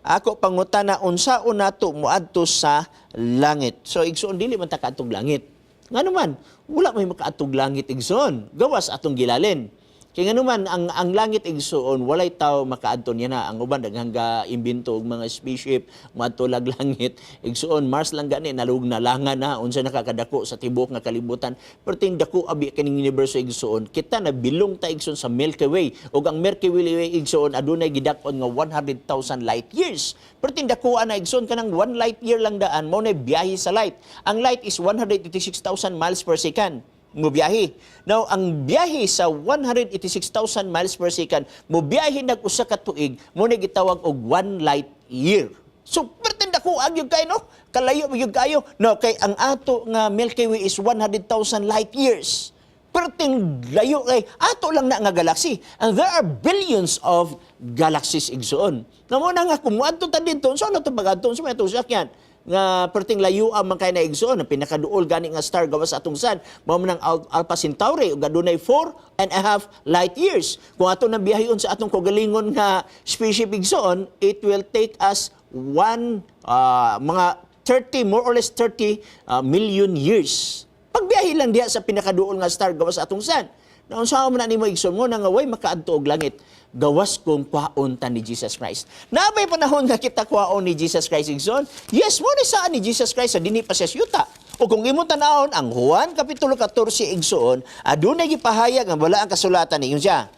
Ako pangutana, unsaon nato moadto sa langit? So igsoon, dili man ta kaadtog langit. Ngano man, wala may makaadtog langit, igsoon. Gawas atong gilalin. Kay ngano man, ang langit, igsoon, walay tao makaadto niya na. Ang uban daghang ga imbento og mga spaceship moadto lag langit. Igsoon, Mars lang gani nalug nalangan na unsa nakakadako sa tibuok nga kalibutan. Pero ting dako abi kining universo, igsoon, kita na bilong ta, igsoon, sa Milky Way. Ug ang Milky Way, igsoon, adunay gidak-on nga 100,000 light years. Pero ting dako ana, igsoon, kanang 1 light year lang daan mao na biyahe sa light. Ang light is 186,000 miles per second mubiyahe. Now, ang biyahe sa 186,000 miles per second, mubiyahe nag usa ka tuig, mo na gitawag og 1 light year. So, perting dako ang gyud kayo, no? Kalayo gyud kayo. No, kay ang ato nga Milky Way is 100,000 light years. Perting layo kay ato lang na nga galaxy. And there are billions of galaxies, igsoon. Na mo na nga kung moadto ta didto, so ano to pag-adto, so may atong sakyan nga perting layo ang man kay na, igsoon. Ang pinakaduol gani nga star gawas sa atong sun mao man ang Alpha Centauri ug adunay 4.5 light years. Kung ato nang biyaheon sa atong kaugalingon nga spaceship, igsoon, it will take us one mga 30, more or less 30 million years pagbiyahe lang diha sa pinakaduol nga star gawas sa atong sun. Na unsa man na nimo, igsoon, mo na nga way makaadto og langit gawas kung kwaon ta ni Jesus Christ. Nabay panahon nga kita kwaon ni Jesus Christ, igsoon? Yes, mo ni saan ni Jesus Christ sa dinhi pa siya yuta. O kung imong tanawon ang Juan kapitulo 14, igsoon, adunay gipahayag ang balaang kasulatan ninyo siya.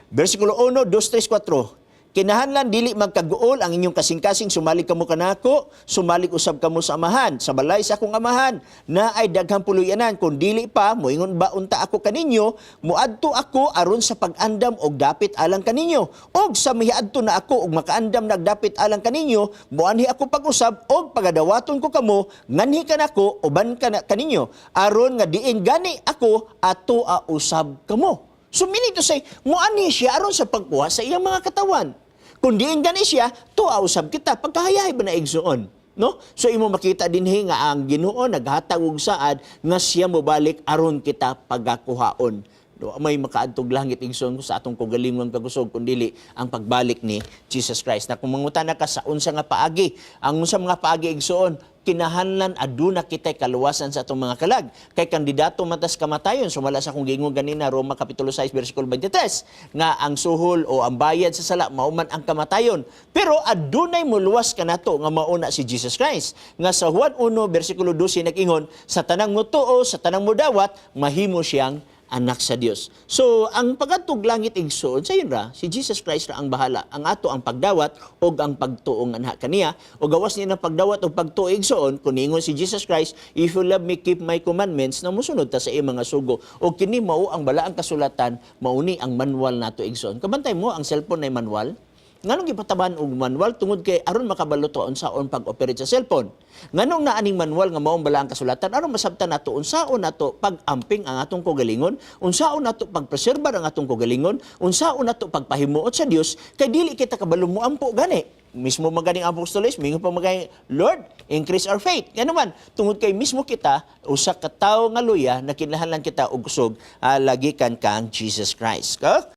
Versikulo 1, 2, 3, 4. "Kinahanglan dili magkaguol ang inyong kasing-kasing, sumalig kamo kanako, sumalig usab kamo sa Amahan. Sa balay sa akong Amahan na ay daghang puluyanan. Kung dili pa, moingon ba unta ako kaninyo, muadto ako aron sa pag-andam og dapit alang kaninyo. Og sa miadto na ako og makaandam nagdapit alang kaninyo, muanhi ako pag-usab og pagadawaton ko kamo, nganhi kanako uban kana kaninyo, aron nga diin gani ako ato usab kamo." So meaning to say, muanhi siya aron sa pagkuha sa iyang mga katawan. Kung diin gani siya, tuwa usab kita. Pagkahayahay ba na, igsoon? No? So imo makita dinhi nga ang Ginoo naghatag og saad nga siya mobalik aron kita pagakuhaon. No, may makaadtog langit, igsoon, sa atong kaugalingong kagusog kun dili ang pagbalik ni Jesus Christ. Na kung mangutana ka sa unsa nga paagi, ang unsa mga paagi, igsoon, kinahanglan aduna kitay kaluwasan sa atong mga kalag. Kay kandidato man tas kamatayon sumala sa akong giingon ganina, Roma kapitulo 6 bersikulo 23, nga ang suhol o ang bayad sa sala mao man ang kamatayon. Pero adunay muluwas kanato nga mauna si Jesus Christ. Nga sa Juan 1 bersikulo 12 nag-ingon, sa tanang mutuo, sa tanang mudawat, mahimo siyang anak sa Dios. So, ang pagadtog langit, igsoon, sayon ra, si Jesus Christ ra ang bahala. Ang ato ang pagdawat o ang pagtuong anha kaniya. O gawas niya ng pagdawat o pagtuo, igsoon, kung niingon si Jesus Christ, "If you love me, keep my commandments," na musunod ta sa iyang mga sugo. O kini mao ang balaang kasulatan, mauni ang manual nato, igsoon. Kabantay mo, ang cellphone ay manual. Nganong gipataban og manual? Tungod kay aron makabalo to unsaon pag-operate sa cellphone. Nganong naa ning manual nga maong balaang kasulatan? Aron masabtan nato unsaon nato pag-amping ang atong kaugalingon, unsaon nato pagpreserbar ang atong kaugalingon, unsaon nato pagpahimuot sa Dios kay dili kita kabalo moampo gani. Mismo maganing apostoles, mingon pa maganing, "Lord, increase our faith." Ngano man, tungod kay mismo kita, usa ka tawo nga luya na kinahanglan kita og kusog, lagikan kang Jesus Christ. Ka?